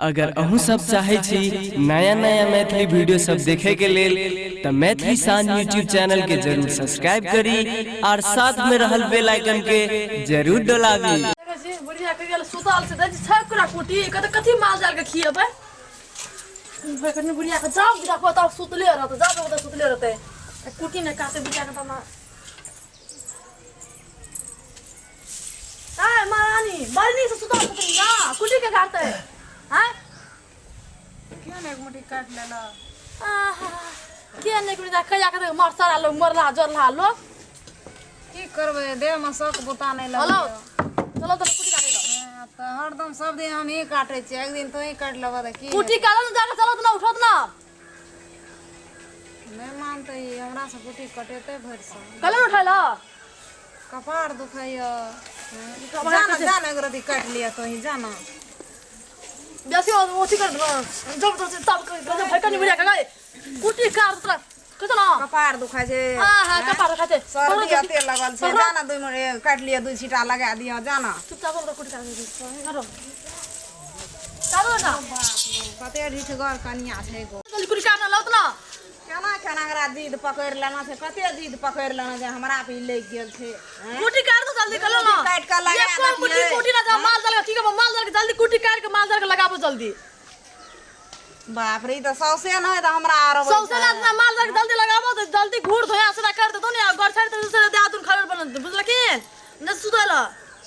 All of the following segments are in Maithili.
अगर अहूँ सब चाहै छी नया नया मैथिली वीडियो सब देखे के लेल तऽ मैथिली शान यूट्यूब चैनल के जरूर सब्सक्राइब करी और साथ में रहल बेल आइकन के जरूर डोलाबी। देखै छी बुढ़िया के गेल सुतल छै, देखै छी छै पूरा कुटी कते कथी माल जाल के खिएबै। कनी बुढ़िया के जाओ देखो तब सुतले रहते, जाओ देखो तब सुतले रहते, कुटी नहि काटे बुढ़िया के। तब आय महारानी बड़ नीक से सुतल छथिन ना, कुटी के काटतै? आय किया ने एक मुट्ठी काटि लेलक? आहा, के नहि कुटी कहिया के मर सारा लोग मरला जरला लोग। की करबै, देहमे शौक बुता नहि हेलो लगैया। चलो तो कुटी काटे लो। हँ, तऽ हरदम सब दिन हम ही काटै छियै, एक दिन तोही काटि लेबह तऽ की? कुटी काटल ने जाके, चलो तो ना उठत ना। नहि मानतै ई, हमरा से कुटी कटेतै भरि साल। कल उठै ला कपार दुखाइया। जाना जाना, एक रति काटि लिअ तोही जाना। बेसी ओथी कर जब तो तब गजब भाई कनी बुढ़िया के गए कुटी काट तोरा कहत ना। कपार दुखाइ छै। हां हां, कपार दुखाइ छै। सर्दी अते लगल छै, जाना 2 मिनट काटि लिअ, 2 छींटा लगा दिअ, जाना। चुपचाप हमरा कुटी काट दे, काटो काटो ना। कते ढिठगर कनिया छै गो। जल्दी कुटी काट ना, लाओ ना। केना केना एकरा जिद पकड़ि लेना छै, कते जिद पकड़ि लेना छै, हमरा पे ई लागि गेल छै, हैं? कुटी काट दो जल्दी, कलो ना। कुटी काटि के लगा ये कोन कुटी देतियै। कुटी ना जा माल जाल के की करबो? माल जाल के जल्दी कुटी काट के माल जाल के लगाबो जल्दी। बाप रे, ई तऽ सौसे नहि तऽ हमरा आर अबै सौसे छै। ना, माल जाल के जल्दी लगाबो तऽ जल्दी घूर धोया से कर दे तो ने घर छाड़ दे से दे आदुन खबर बन, बुझल की न सुतल।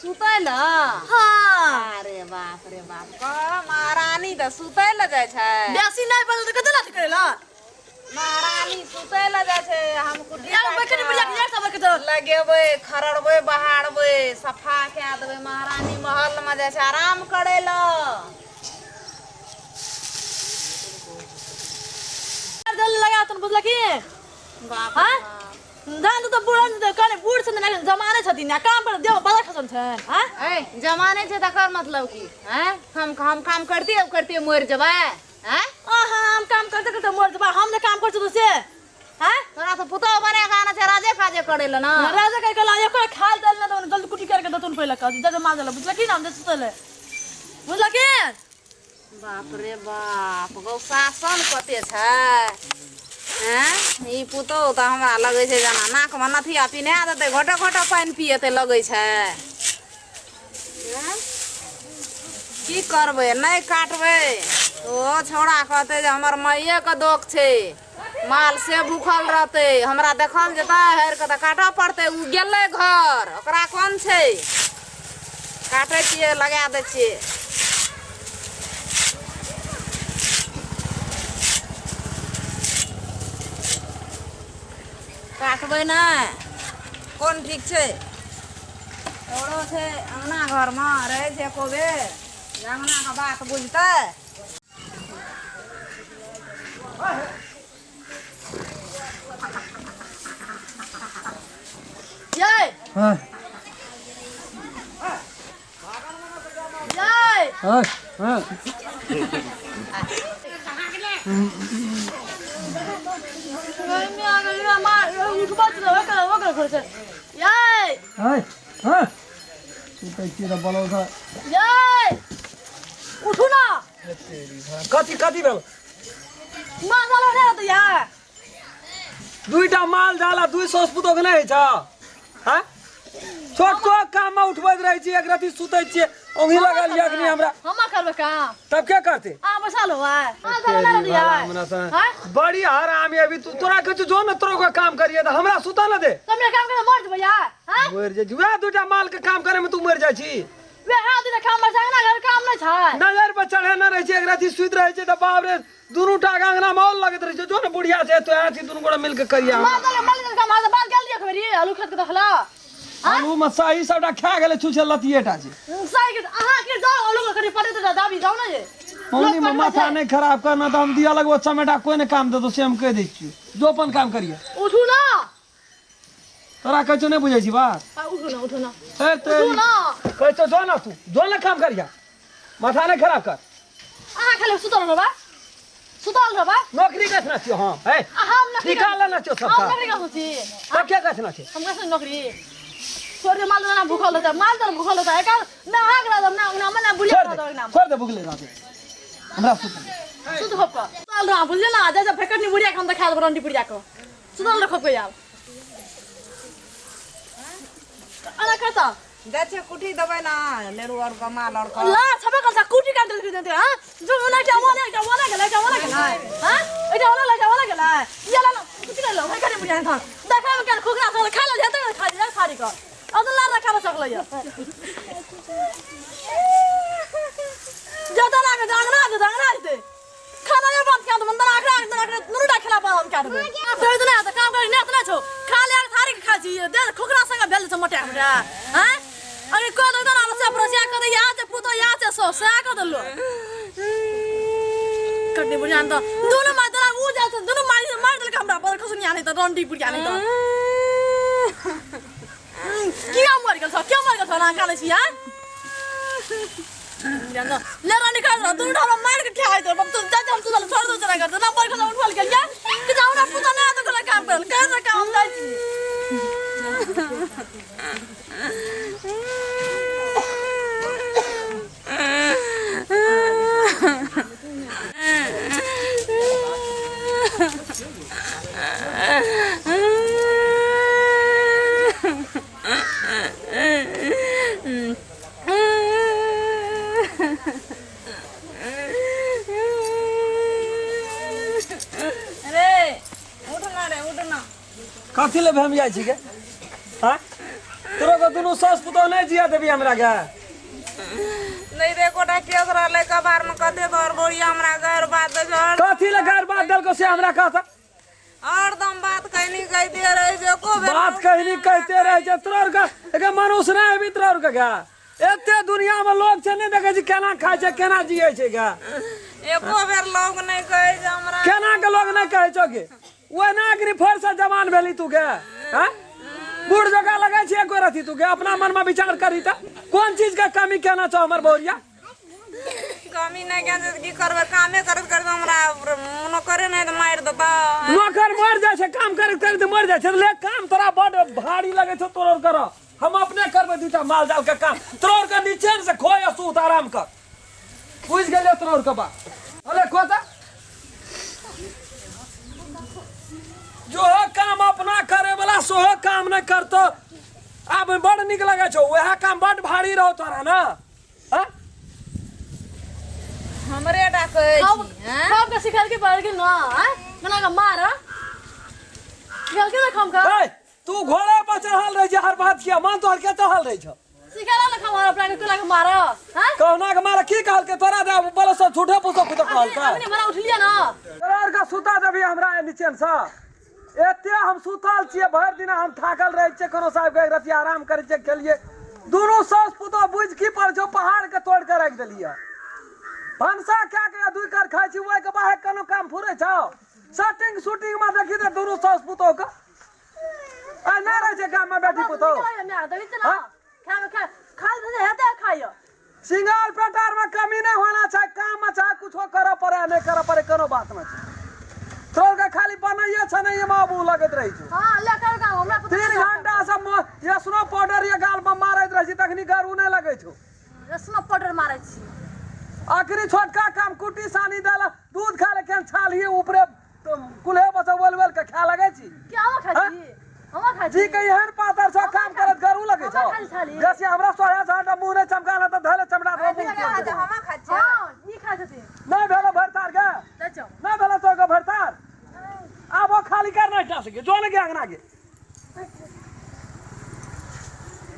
सुतै लए? हां। अरे बाप रे बाप, कह महारानी तऽ सुतै लए जाइ छै। बेसी नहीं बनल तऽ कते लाथ करेला। महारानी सुतै लए जाइ छै, हम कुटी यार काटि बैकनी कऽ बुढ़िया के यार सब के तो लगेबै, खरड़बै, बहारबै, सफा कए देबै। महारानी महलमे जाइ छै आराम करै लए। जल्दी लगा तुम, बुझल की? बाप हाँ? रे बाप। जान तो बूढ़ कने बूढ़ छथिन ना, जमाने छथिन ना, काम पर देव बड़ा खसन छन। हां। ए जमाने छै तकर मतलब की? हैं, हम काम करते करते मरि जेबै? हैं? आहा, हम काम करते करते मर जेबै? हम जे काम करछौ तो से हैं? तोरा तऽ पुतोह बना कऽ आनै छै राजे काजे करै लए ना। राजा कह कला एको खाल दल ना तो जल्दी कुटी करके दतुन पहिले कह जज मार देला, बुझल की ना? हम जे सुतले, बुझल की? बाप रे बाप, गौ शासन कते छै। हैं, ई पुतोह तऽ हमरा लगै छै जेना नाकमे नथिया पिन्हा देतै, घोटो घोटो पानि पिएतै लगै छै। हैं? की करबै, नहि काटबै ओ छौड़ा कहतै जे हमर माइएके दोख छै, माल से भूखल रहतै, हमरा देखल जेतै? हारि कऽ तऽ काटऽ पड़तै। ओ गेलै घर, ओकरा कोन छै? काटै छियै, लगा दै छियै। काटबै नहि, कोन ठीक छै? औरो छै अङ्गना घरमे रहै छै एको बेर जे अङ्गनाके बात बुझतै? ये हाँ। ये हाँ हाँ। में आ गई मार उठबा छै ओकर ओकर घर छै ये। हाँ हाँ, सुतै छियै तऽ बोलौ तऽ। ये उठू ना। कथी कथी भेल? माल जाल नहि रहतै यार। दुईटा माल जाल आ 2 सौस पुतोह के नहि होइ छौ? हाँ, छोटको काममे उठबैत रहै छी, एक रति सुतै छियै, ओंघी लगल यऽ अखनी हमरा। हम करबै काम? तब के करतै? अहाँ बैसा लो आइ, माल जाल नहि रहतै यार। हमरा से हाँ? बड़ी हरामी अभी तू, तोरा कहै छौ जो ने तोरो के काम करिए तऽ हमरा सुतऽ न दे। तुमने काम करे मर जेबै यार। हाँ? मरि जाइ छी? वएह दुईटा माल के काम करे में तू मरि जाइ छी? वे हाथ दिन काम बचा ना, घर काम नहीं छै। नजर पर चढ़े न रहै छै, एक राति सुति रहै छै तऽ बाप रे, दुनू टा के अंगना में और लगैत रहै छै। जो ने बुढ़िया छै तो यहाँ छी, दुनू गोरा मिल के करिया। माल जाल माल जाल काम हाथ बाल गेल देखबै रे, आलू खेत के देखला? आलू में सही सबटा खा गेलै, छुछे लतिये टा छै। सही के अहाँ के जाओ, आलू के करी पड़े तऽ दाबी जाओ ना जे मम्मी में माथा नहीं खराब करना तऽ हम दिया लगबो चमेटा, कोई नहीं काम देतो से हम कहि दै छियौ। जो अपन काम करिए। उठू ना। तोरा कहै छौ, नहि बुझै छी बात? आ, उठू ना, उठू ना। ए उठू ना। कहै छौ जो ना, तू जो ना काम करिया, माथा नहीं खराब कर। अहाँ खाली सुतल रहबा, सुतल रहबा। नौकरी कैसना छियौ हम? हे। आ हम नौकरी निकाल लेना छियौ हम सबटा। नौकरी कर छी? तब के कैसना छै? हम कैसे नौकरी छोड़ दे? माल ना भूखल रहता, माल तो भूखल रहता है ना, अहाँ के रहता ना, ना मना बुलिया छोड़ रहता दे ना। छोड़ दे, भुगले रहते। हमरा सुत दे। सुत हो का चल रहा बुझलियै ना जा जा फेकटनी बुढ़िया के हम देखा देब रंडी बुढ़िया के सुतल रखो के आब अना करता जाइ छियै कुटी देबै ने लेरू आओर के माल आओर के ला छबे कल सा कुटी काट देलकै देते हां जो ओना के ओना के ओना गेलै के ओना गेलै हां एटा ओना लगे ओना गेलै ये ला ला कुटी ले लो फेकटनी बुढ़िया था देखा में केन खोखरा सब खा ले जेते खा ले थारी के अब ला रखा सकलै ये जता लागे अंगना जता अंगना जते खाना ये बात क्या तो मंदर आखरा आखरा आखरा नुरुटा खेला पा हम क्या देबै काम कर ना त काम कर ना त ना छौ खा ले थारी के खा छी दे खोखरा संग भेल छ मोटा हमरा हैं अरे को दे ना से प्रसिया कर या से पुतो या से सो से कर देलो कड्डी बुढ़िया त दुनु मार देला उ जा दुनु मार मार देलक हमरा पर खसुनिया नहीं त रंडी बुढ़िया नहीं त किया मर गेल छ क्यों मर गेल छ ना काले छी हां ले रानी का दुनु हमरा मार के खाइ दे हम तो जा हम तो छोड़ दो चला कर ना मर के उठल गेल या कि जाऊ ना पुता ना तो कोला काम कर कर काम जाइ छी रे उठ ना रे उठ ना कथी ले हम जाइ छी गे हाँ तोरो के दुनू सास पुतोह नहि जिया देबी हमरा गे नहीं रे कोटा केस रहलै कबार में कते तोहर बोरिया हमरा गैर बात दै छै कथी ले गैर बात देलको से हमरा कहता हरदम बात कहनी कहते रहै छै एको बेर बात कहनी कहते रहै छै तोरा आर के एके मनुष्य नहि हेबी तोरा आर के गे एते दुनिया में लोग छै नहि देखै छी केना खाइ छै केना जियै छै गे एको बेर लोग नहि कहै छै हमरा केना के लोग नहि कहै छौ गे ओहिना अखनी फेर से जवान भेली तू गे हैं बूढ़ जकाँ लगै छै एको रति तू गे अपना मन में विचार करी तऽ कोन चीज के कमी केना छौ हमर बहुरिया कमी नहि ज्ञान छै तऽ की करबै कामे करैत करैत हमरा नौकरे नहि तऽ मारि देतौ नौकर मर जाइ छै काम करैत करैत मर जाइ छै ले काम तोरा बड भारी लगै छौ तोरा कर हम अपने करबै दूटा माल जाल के काम तोरा के नीचे से खोय आ सूत आराम कर बुझि गेलियै तोरा के बात अरे खो तऽ जो काम अपना करे वाला सोहो काम नहि करतो आब बड़ नीक लगै छौ वएह काम बड भारी रहो तोरा ने हाँ? हमरे टा कहै सब छी हैं? सबके सिखल के पढ़ के ना हैं मना के मार सिखल के ना खम का ए, तू घोड़े पर चढ़ल रहे छै हर बात किया मन तोहर के चढ़ल रहे छौ सिखल ना खम अपना के तोला के मार हैं कहुना के मारा की कहल के तोरा दे बोलो सब झूठे पूछो खुद कहल का अखनी हमरा उठलिए ना तोरा आर के सुता देबी हमरा नीचे से एते हम सुतल छियै भरि दिना हम थाकल रहै छियै कोनो साहब के एक रति आराम करै छियै खेलियै दुनू साउस पुतोह बुझि की पड़ै छौ पहाड़ के तोड़ि के राखि देलियै भनसा कए के दुइ कर खाइ छी ओहिके बाहर कोनो काम फुरै छौ शर्टिंग शूटिंग मे देखी तऽ दुनू साउस पुतोह के आइ नहि रहै छै गाममे बेटी पुतोह हाँ? खा खा खा हेतै खाइयो सिंगार पेटार में कमी नहीं होना चाहिए काम में चाहे कुछो करे पड़े नहीं करे पड़े कोनो बात नहीं छै तोर के खाली बनैये छनैये में आबू लगैत रहै छौ हाँ ले कर काम हमरा पता 3 घंटा से यसनो पाउडर ये गाल में मारैत रहै छी तखनी गरू नहीं लगै छौ रसमा पाउडर मारै छी आखिरी छोटका काम कुटी सानी देला दूध खा ले केन छाल ही ऊपरे तो कुल्हे बचा वेल वेल के खा लगे छी क्या हम खाइ हाँ? छी हम खाइ जी छी के एहन पातर छ काम करत गरू लगे छौ हमरा खाली छाली। जैसे हमरा सोया झाटा मुंह नहीं चमका त धले चमड़ा दो मुंह के। हमा खाइ छियै हाँ ई खाइ छथिन नहीं भेलो भरतार के दै छौ नहीं भेलो तो के भरतार आब वो खाली कर नहीं जा सके जो लगे अंगना के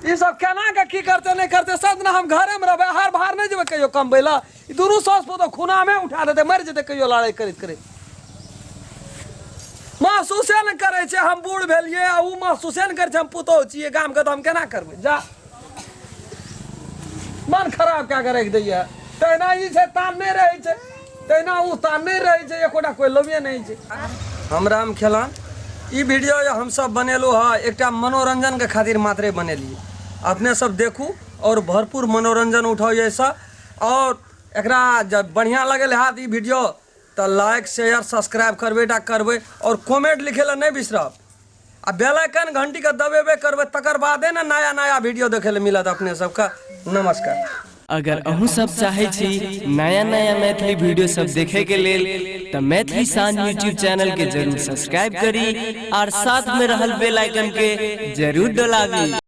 ई सब केना के की करते नहीं करते सब दिना हम घरे में रहबै हर बाहर नहीं जेबै कहियो कमबै ला ई दुनू सास पुतोह खूना में उठा देते मरि जेतै कहियो लड़ाई करैत करैत महसूसे नहि करै छै हम बूढ़ भेलियै आ ओ महसूसे नहि करै छै हम पुतोह छियै गामके तऽ हम केना करबै जा मन खराब कए कऽ राखि दैए तहिना ई छै तान नहि रहै छै तहिना ओ तान नहि रहै छै एकोटा कोइ लवे नहि छै हम राम खेलान ई वीडियो जे हमसब बनेलहुँ हँ एकटा मनोरञ्जनके खातिर मात्रे बनेलियै अपने सब देखू आओर भरपूर मनोरञ्जन उठाउ एहिसँ आओर एकरा जब बढ़िआँ लगल हैत ई वीडियो तऽ लाइक शेयर सब्सक्राइब करबे टा करबै आओर कमेंट लिखै लए नहि बिसरब आ बेल आइकन घंटीके दबेबे करबै तकर बादे ने नया नया वीडियो देखै लए मिलत अपने सबके नमस्कार। अगर अहूँ सब चाहै छी नया नया मैथिली वीडियो सब देखे के लेल तऽ मैथिली शान यूट्यूब चैनल के जरूर सब्सक्राइब करी और साथ में रहल बेल आइकन के जरूर डोलाबी।